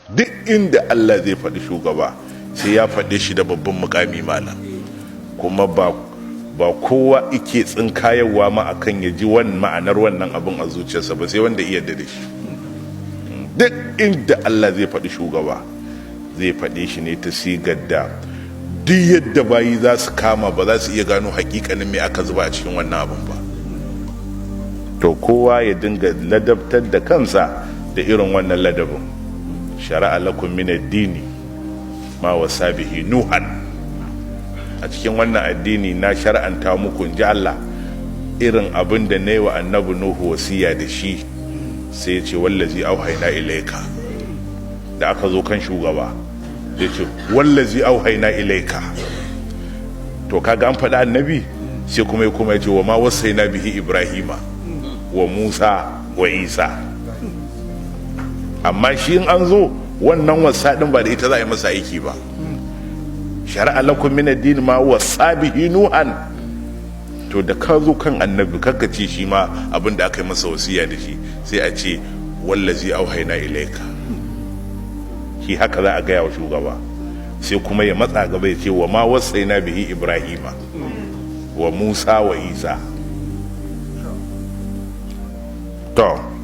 Duk inda Allah zai faɗi shugaba, sai ya faɗe shi da babban mukami, malam. Kuma ba kowa ike tsinkayarwa ma akan ya ji wani ma'anar wannan abin a zuciyarsa ba, sai wanda iya da shi. Duk inda Allah zai faɗi shugaba, zai faɗe shi ne ta sigar da duk yadda bayi za su kama, ba za su iya gano hakikanin me aka zuba a cikin wannan abin ba. To, kowa ya dinga ladabtar da kansa da irin wannan ladabin. Shara'a lakum min ad-dini ma wasa bihi Nuhan. A cikin wannan addini na shar'anta muku, in ji Allah, irin abin da na yi wa Annabi Nuhu wasiya da shi. Sai ya ce wallazi auhaina ilaika. Da aka zo kan shugaba, ya ce wallazi auhaina ilaika. To, kaga an faɗi annabi, sai kuma ya ce wa ma wasaina bihi Ibrahima wa Musa wa Isa. Amma shi in an zo wannan wasa din, ba da ita za a yi masa aiki ba. Shara'a lakum min ad-din ma wasa bihi Nuhan. To, da ka zo kan annabi, kaka ce shi ma abin da aka yi masa wasiya da shi, sai a ce wallazi auhaina ilaika. Shi haka za a gaya wa shugaba. Sai kuma ya matsa gaba ya ce wa ma wasaina bihi Ibrahima wa Musa wa Isa. To.